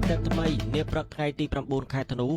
update ថ្មីនាព្រឹកថ្ងៃទី9ខែធ្នូ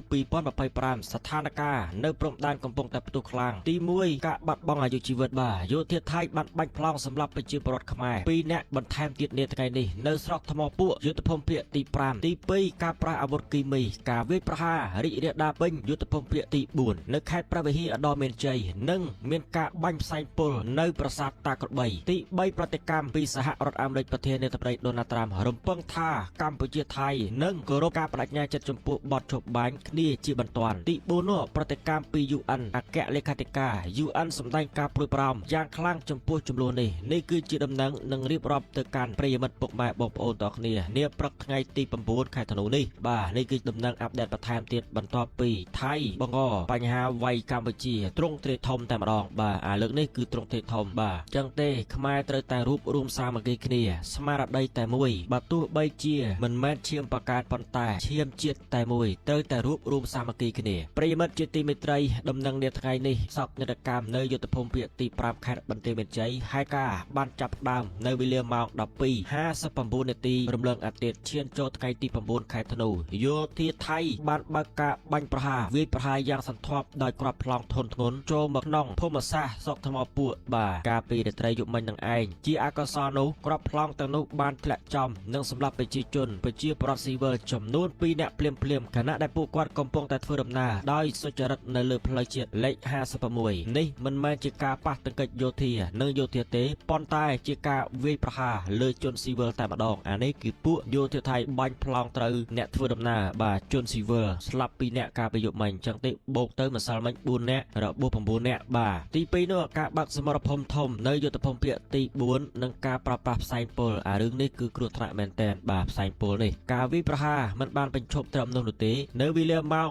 2025ស្ថានភាពនៅព្រំដែនកំពុងតែផ្ទុះខ្លាំងទី1ការបាត់បង់អាយុជីវិតបាទយោធាថៃបានបាញ់ប្លង់សម្រាប់ប្រជាពលរដ្ឋខ្មែរ2នាក់បន្ថែមទៀតនាថ្ងៃនេះនៅស្រុកថ្មពួកយុទ្ធភូមិភាគទី5ទី2ការប្រើអាវុធគីមីការវាយប្រហាររីករាលដាលពេញយុទ្ធភូមិភាគទី4នៅខេត្តព្រះវិហារឧត្តរមានជ័យនិងមានការបាញ់ផ្សែងពុលនៅប្រាសាទតាក្របីទី3ប្រតិកម្មពីសហរដ្ឋអាមេរិកប្រធានាធិបតីដូណាល់ត្រាំរំពឹងថាកម្ពុជាថៃនឹងគោរពការបដិញ្ញាចិត្តចំពោះបទឈប់បាញ់គ្នាជាបន្ទាន់ទី4នោះប្រតិកម្មពី UN អគ្គលេខាធិការ UN សម្ដែងការព្រួយបារម្ភយ៉ាងខ្លាំងចំពោះចំនួននេះនេះគឺជាដំណឹងនឹងរៀបរាប់ទៅកាន់ប្រិយមិត្តពុកម៉ែបងប្អូនទាំងគ្នានាព្រឹកថ្ងៃទី9ខែធ្នូនេះបាទនេះគឺដំណឹង update បន្ថែមទៀតបន្ទាប់ពីថៃបង្កបញ្ហាវាយកម្ពុជាទ្រង់ទ្រាយធំតែម្ដងបាទអាលើកនេះគឺទ្រង់ទ្រាយធំបាទអញ្ចឹងទេខ្មែរត្រូវតែរួបរួមសាមគ្គីគ្នាស្មារតីតែមួយបើទោះបីជាមិនមែនឈាមបកើតប៉ុន្តែឈាមជាតិតែមួយត្រូវតែរួបរួមសាមគ្គីគ្នាប្រិយមិត្តជាទីមេត្រីដំណឹងនាថ្ងៃនេះសោកនាដកម្មនៅយុទ្ធភូមិភាគទី5ខេត្តបន្ទាយមានជ័យហេតុការណ៍បានចាប់ផ្ដើមនៅវេលាម៉ោង12:59នាទីរំលងអាទិត្យឈានចូលថ្ងៃទី9ខែធ្នូយោធាថៃបានបើកការបាញ់ប្រហារវាយប្រហារយ៉ាងសន្ធាប់ដោយគ្រាប់ប្លង់ធុនធ្ងន់ចូលមកក្នុងភូមិសាស្ត្រស្រុកថ្មពួកបាទកាលពីរាត្រីយប់មិញនឹងឯងជាអកុសលនោះគ្រាប់ប្លង់ទាំងនោះបានធ្លាក់ចំនិងសម្លាប់ប្រជាជនប្រជាប្រដ្ឋស៊ីវិលចំនួន2នាក់ភ្លាមភ្លាមខណៈដែលពួកគាត់កំពុងតែធ្វើដំណើរដោយសុចរិតនៅលើផ្លូវជាតិលេខ56នេះមិនមែនជាការប៉ះទង្គិចយោធានិងយោធាទេប៉ុន្តែជាការវាយប្រហារលើជនស៊ីវិលតែម្ដងអានេះគឺពួកយោធាថៃបាញ់ប្លង់ត្រូវអ្នកធ្វើដំណើរបាទជនស៊ីវិលស្លាប់2នាក់កាលពីយប់មិញអញ្ចឹងទេបូកទៅម្សិលមិញ4នាក់របួស9នាក់បាទទី2នោះការបាក់សមរភូមិធំនៅយុទ្ធភូមិភាគទី4និងការប្រើប្រាស់ផ្សែងពុលអារឿងនេះគឺគ្រោះថ្នាក់មែនទែនបាទផ្សែងពុលនេះការវាយប្រហារមិនបានបញ្ឈប់ត្រឹមនោះនោះទេនៅវេលាម៉ោង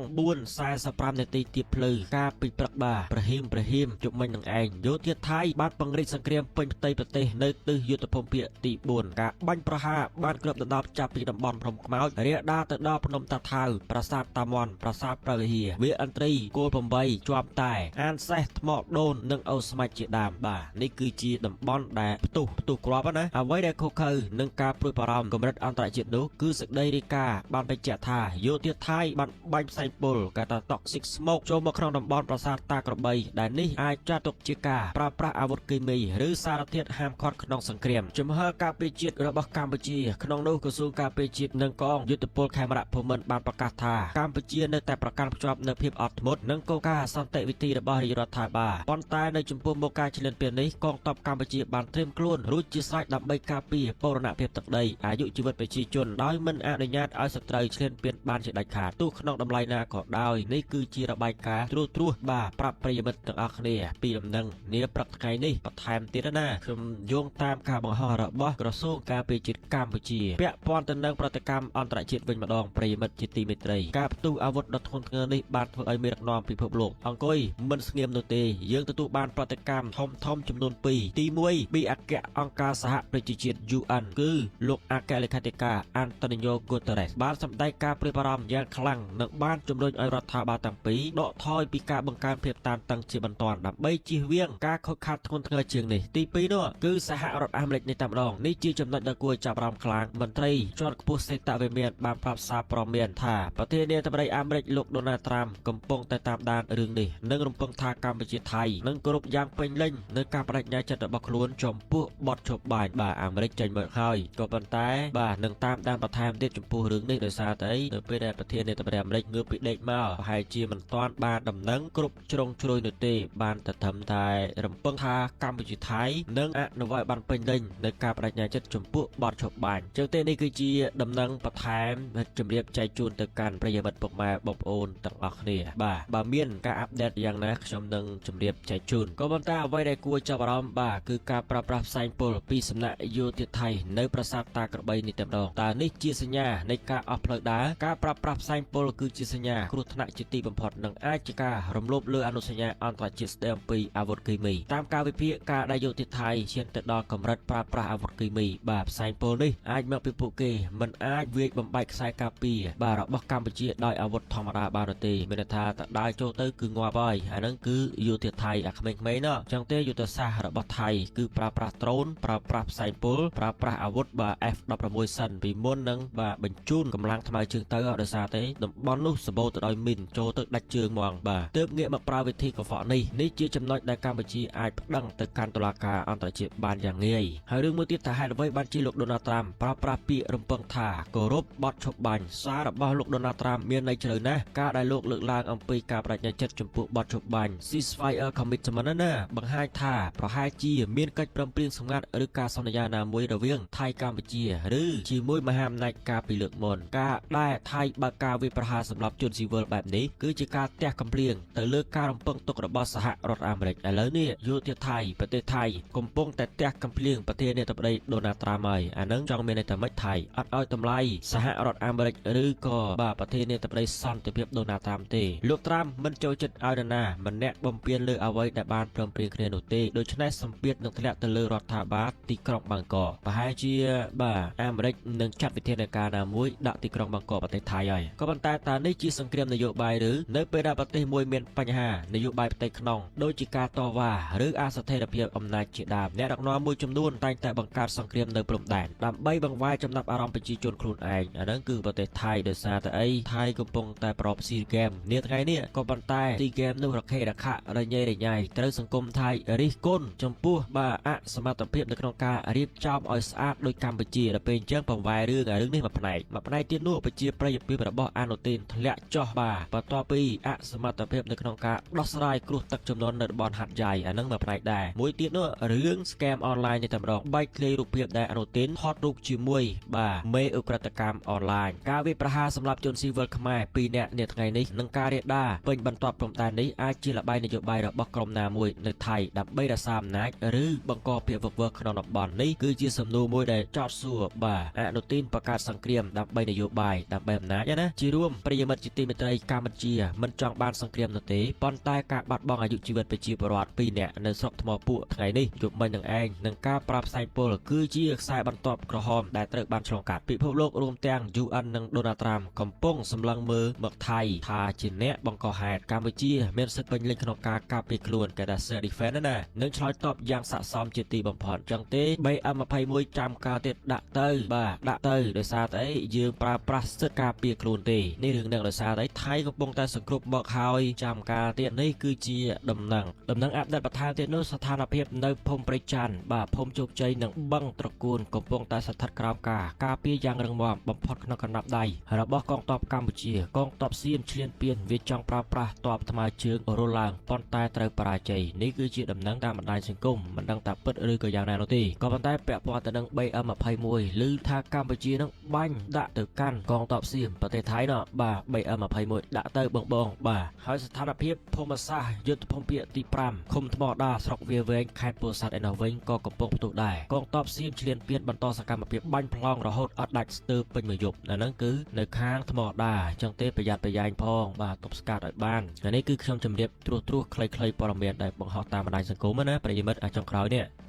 4:45នាទីទៀបភ្លឺការពីព្រឹកបាទប្រហៀមប្រហៀមជុំមិញនឹងឯងយោធាថៃបានពង្រីកសង្គ្រាមពេញផ្ទៃប្រទេសនៅទិសយុទ្ធភូមិភាគទី4ការបាញ់ប្រហារបានគ្របដណ្ដប់ចាប់ពីតំបន់ភ្នំខ្មោចរាលដាលទៅដល់ភ្នំតាថៅប្រាសាទតាមាន់ប្រាសាទព្រះវិហារវាលឥន្ទ្រីគោល8ជាប់តែអានសេះថ្មដូននិងអូស្មាច់ជាដើមបាទនេះគឺជាតំបន់ដែលផ្ទុះផ្ទុះគ្រាប់ណាអ្វីដែលខុសខើនឹងការព្រួយបារម្ភកម្រិតអន្តរជាតិនោះគឺសេចក្តីរាយការណ៍បានបញ្ជាក់ថាយោធាថៃបានបាញ់ផ្សែងពុលគេថា toxic smoke ចូលមកក្នុងតំបន់ប្រាសាទតាក្របីដែលនេះអាចចាត់ទុកជាការប្រើប្រាស់អាវុធគីមីឬសារធាតុហាមឃាត់ក្នុងសង្គ្រាមជំហរការពារជាតិរបស់កម្ពុជាក្នុងនោះក្រសួងការពារជាតិនិងកងយុទ្ធពលខេមរៈភូមិន្ទបានប្រកាសថាកម្ពុជានៅតែប្រកាន់ខ្ជាប់នូវភាពអត់ធ្មត់និងគោលការណ៍សន្តិវិធីរបស់រាជរដ្ឋាភិបាលប៉ុន្តែនៅចំពោះមុខការឈ្លានពាននេះកងទ័ពកម្ពុជាបានត្រៀមខ្លួនរួចជាស្រេចដើម្បីការពារបូរណភាពទឹកដីអាយុជីវិតប្រជាជនដោយមិនអនុញ្ញាតឲ្យសត្រូវឈ្លានពានបានជាដាច់ខាតទោះក្នុងតម្លៃណាក៏ដោយនេះគឺជារបាយការណ៍ត្រួសត្រាសបាទប្រាប់ប្រិយមិត្តទាំងអស់គ្នាពីដំណឹងនាព្រឹកថ្ងៃនេះបន្ថែមទៀតណាខ្ញុំយោងតាមការបង្ហោះរបស់ក្រសួងការពារជាតិកម្ពុជាពាក់ព័ន្ធទៅនឹងប្រតិកម្មអន្តរជាតិវិញម្ដងប្រិយមិត្តជាទីមេត្រីការផ្ទុះអាវុធដ៏ធ្ងន់ធ្ងរនេះបានធ្វើឲ្យមេដឹកនាំពិភពលោកអង្គុយមិនស្ងៀមនោះទេយើងទទួលបានប្រតិកម្មធំធំចំនួន2ទី1ពីអគ្គអង្គការសហប្រជាជាតិ UN គឺលោកអគ្គលេខាធិការអាន់តូនីញ៉ូហ្គូតេរ៉េសបានសម្ដែងការព្រួយបារម្ភយ៉ាងខ្លាំងនិងបានជំរុញឲ្យរដ្ឋាភិបាលទាំងពីរដកថយពីការបង្កើនភាពតានតឹងជាបន្ទាន់ដើម្បីជៀសវាងការខូចខាតធ្ងន់ធ្ងរជាងនេះទី2នោះគឺសហរដ្ឋអាមេរិកនេះតែម្ដងនេះជាចំណុចដ៏គួរឲ្យចាប់អារម្មណ៍ខ្លាំងមន្ត្រីជាន់ខ្ពស់សេតវិមានបានប្រាប់សារព័ត៌មានថាប្រធានាធិបតីអាមេរិកលោកដូណាល់ត្រាំកំពុងតែតាមដានរឿងនេះនិងរំពឹងថាកម្ពុជាថៃនឹងគោរពយ៉ាងពេញលេញនៅការបដិញ្ញាចិត្តរបស់ខ្លួនចំពោះបទឈប់បាញ់បាទអាមេរិកចេញមកហើយក៏ប៉ុន្តែបាទនឹងតាមដានបន្ថែមទៀតចំពោះរឿងនេះដោយសារតែនៅពេលដែលប្រធានាធិបតីអាមេរិកងើបពីដេកមកប្រហែលជាមិនទាន់បានដំណឹងគ្រប់ជ្រុងជ្រោយនោះទេបានតែត្រឹមតែរំពឹងថាកម្ពុជាថៃនឹងអនុវត្តបានពេញលេញនៅការបដិញ្ញាចិត្តចំពោះបទឈប់បាញ់ចឹងទេនេះគឺជាដំណឹងបន្ថែមជម្រាបចែកជូនទៅកាន់ប្រិយមិត្តពុកម៉ែបងប្អូនទាំងអស់គ្នាបាទបើមានការ update យ៉ាងណាខ្ញុំនឹងជម្រាបចែកជូនក៏ប៉ុន្តែអ្វីដែលគួរចាប់អារម្មណ៍បាទគឺការប្រើប្រាស់ផ្សែងពុលពីសំណាក់យោធាថៃនៅប្រាសាទតាក្របីនេះតែម្ដងតើនេះជាសញ្ញានៃការអស់ផ្លូវដើរការប្រើប្រាស់ផ្សែងពុលគឺជាសញ្ញាគ្រោះថ្នាក់ជាទីបំផុតនិងអាចជាការរំលោភលើអនុសញ្ញាអន្តរជាតិស្តីអំពីអាវុធគីមីតាមការវិភាគការដែលយោធាថៃឈានទៅដល់កម្រិតប្រើប្រាស់អាវុធគីមីបាទផ្សែងពុលនេះអាចមកពីពួកគេមិនអាចវាយបំបែកខ្សែការពារបាទរបស់កម្ពុជាដោយអាវុធធម្មតាបានទេមានន័យថាតដើរចូលទៅគឺងាប់ហើយអាហ្នឹងគឺយោធាថៃអាក្មេងៗណោះចឹងទេយុទ្ធសាស្ត្ររបស់ថៃគឺប្រើប្រាស់ដ្រូនប្រើប្រាស់ផ្សែងពុលប្រើប្រាស់អាវុធបាទ F16 សិនពីមុននឹងបាទបញ្ ជូនកម្លាំងថ្មើរជើងទៅដោយសារតែតំបន់នោះសម្បូរទៅដោយមីនចូលទៅដាច់ជើងហ្មងបាទទើបងាកមកប្រើវិធីកខ្វក់នេះនេះជាចំណុចដែលកម្ពុជាអាចប្តឹងទៅកាន់តុលាការអន្តរជាតិបានយ៉ាងងាយហើយរឿងមួយទៀតថាហេតុអ្វីបានជាលោកដូណាល់ត្រាំប្រើប្រាស់ពាក្យរំពឹងថាគោរពបទឈប់បាញ់សាររបស់លោកដូណាល់ត្រាំមានន័យជ្រៅណាស់ការដែលលោកលើកឡើងអំពីការបដិញ្ញាចិត្តចំពោះបទឈប់បាញ់ ceasefire commitment ណាបង្ហាញថាប្រហែលជាមានកិច្ចព្រមព្រៀងសម្ងាត់ឬការសន្យាណាមួយរវាងថៃកម្ពុជាឬជាមួយមហាអំណាចកាលពីលើកមុនការដែលថៃបើកការវាយប្រហារសម្រាប់ជនស៊ីវិលបែបនេះគឺជាការទះកំភ្លៀងទៅលើការរំពឹងទុករបស់សហរដ្ឋអាមេរិកឥឡូវនេះយោធាថៃប្រទេសថៃកំពុងតែទះកំភ្លៀងប្រធានាធិបតីដូណាល់ត្រាំហើយអានឹងចង់មានន័យថាម៉េចថៃអត់ឲ្យតម្លៃសហរដ្ឋអាមេរិកឬក៏បាទប្រធានាធិបតីសន្តិភាពដូណាល់ត្រាំទេលោកត្រាំមិនចូលចិត្តឲ្យនរណាម្នាក់បំពេញលើអ្វីដែលបានព្រមព្រៀងគ្នានោះទេដូច្នេះសម្ពាធនឹងធ្លាក់ទៅលើរដ្ឋាភិបាលទីក្រុងបាងកកប្រហែលជាបាទអាមេរិកនឹងចាត់វិធានការណាមួយដាក់ទីក្រុងបាងកកប្រទេសថៃហើយក៏ប៉ុន្តែតើនេះជាសង្គ្រាមនយោបាយឬនៅពេលដែលប្រទេសមួយមានបញ្ហានយោបាយផ្ទៃក្នុងដូចជាការតវ៉ាឬអស្ថិរភាពអំណាចជាដើមអ្នកដឹកនាំមួយចំនួនតែងតែបង្កើតសង្គ្រាមនៅព្រំដែនដើម្បីបង្វែរចំណាប់អារម្មណ៍ប្រជាជនខ្លួនឯងអាហ្នឹងគឺប្រទេសថៃដោយសារតែអីថៃកំពុងតែប្រពស៊ីហ្គេមនាថ្ងៃនេះក៏ប៉ុន្តែស៊ីហ្គេមនោះរខេរខៈរញ៉េរញ៉ៃត្រូវសង្គមថៃរិះគន់ចំពោះបាទអសមត្ថភាពនៅក្នុងការរៀបចំឲ្យស្អាតដោយកម្ពុជាដល់ពេលអញ្ចឹងបង្វែររឿងអារឿងនេះមួយផ្នែកមួយផ្នែកទៀតនោះប្រជាប្រិយភាពរបស់អានុទីនធ្លាក់ចុះបាទបន្ទាប់ពីអសមត្ថភាពនៅក្នុងការដោះស្រាយគ្រោះទឹកចំនួននៅតំបន់ហាត់យ៉ៃអាហ្នឹងមួយផ្នែកដែរមួយទៀតនោះរឿង scam online នេះតែម្ដងបែកធ្លាយរូបភាពដែលអានុទីនថតរូបជាមួយបាទមេឧក្រិដ្ឋកម្មអនឡាញការវាយប្រហារសម្រាប់ជនស៊ីវិលខ្មែរ2នាក់នាថ្ងៃនេះនិងការរាលដាលពេញបន្ទាត់ព្រំដែននេះអាចជាល្បែងនយោបាយរបស់ក្រុមណាមួយនៅថៃដើម្បីរក្សាអំណាចឬបង្កភាពវឹកវរក្នុងតំបន់នេះគឺជាសំណួរមួយដែលចោទសួរបាទអនុទីនបង្កើតសង្គ្រាមដើម្បីនយោបាយដើម្បីអំណាចណាជារួមប្រិយមិត្តជាទីមេត្រីកម្ពុជាមិនចង់បានសង្គ្រាមនោះទេប៉ុន្តែការបាត់បង់អាយុជីវិតប្រជាពលរដ្ឋ2នាក់នៅស្រុកថ្មពួកថ្ងៃនេះយប់មិញនឹងឯងនឹងការប្រាផ្សែងពលគឺជាខ្សែបន្ទាប់ក្រហមដែលត្រូវបានឆ្លងកាត់ពិភពលោករួមទាំង UN និងដូណាល់ត្រាំកំពុងសម្លឹងមើលមកថៃថាជាអ្នកបង្កហេតុកម្ពុជាមានសិទ្ធិពេញលេញក្នុងការការពារខ្លួនគេថា self defense ណានឹងឆ្លើយតបយ៉ាងស័ក្តិសមជាទីបំផុតចឹងទេ BM21 ចាំការទៀតដាក់ទៅបាទដាក់ទៅដោយសារតែអីយើងប្រើប្រាស់សិទ្ធិការពារខ្លួនទេនេះរឿងនឹងដោយសារតែថៃកំពុងតែសង្គ្រប់មកហើយចាំការទៀតនេះគឺជាដំណឹងដំណឹងអាប់ដេតបន្ថែមទៀតនោះស្ថានភាពនៅភូមិព្រៃច័ន្ទបាទភូមិជោគជ័យនិងបឹងត្រកួនកំពុងតែស្ថិតក្រោមការការពារយ៉ាងរឹងមាំបំផុតក្នុងកណ្ដាប់ដៃរបស់កងទ័ពកម្ពុជាកងទ័ពសៀមឈ្លានពានវាចង់ប្រើប្រាស់ទ័ពថ្មើរជើងរលឡើងប៉ុន្តែត្រូវបរាជ័យនេះគឺជាដំណឹងតាមបណ្ដាញសង្គមមិនដឹងថាពិតឬក៏យ៉ាងណានោះទេក៏ប៉ុន្តែពាក់ព័ន្ធទៅនឹង BM21 ឮថាកម្ពុជានឹងបាញ់ដាក់ទៅកាន់កងទ័ពសៀមប្រទេសថៃណោះបាទ BM21 ដាក់ទៅបងបងបាទហើយស្ថានភាពភូមិសាស្ត្រយុទ្ធភូមិភាគទី5ឃុំថ្មដាស្រុកវាលវែងខេត្តពោធិ៍សាត់ឯណោះវិញក៏កំពុងផ្ទុះដែរកងទ័ពសៀមឈ្លានពានបន្តសកម្មភាពបាញ់ប្លង់រហូតអត់ដាច់ស្ទើរពេញមួយយប់អាហ្នឹងគឺនៅខាងថ្មដាអញ្ចឹងទេប្រយ័ត្នប្រយែងផងបាទទប់ស្កាត់ឲ្យបានអានេះគឺខ្ញុំជម្រាបត្រួសត្រាសខ្លីៗព័ត៌មានដែលបង្ហោះតាមបណ្ដាញសង្គមណាប្រិយមិត្តអាចុងក្រោយនេះ។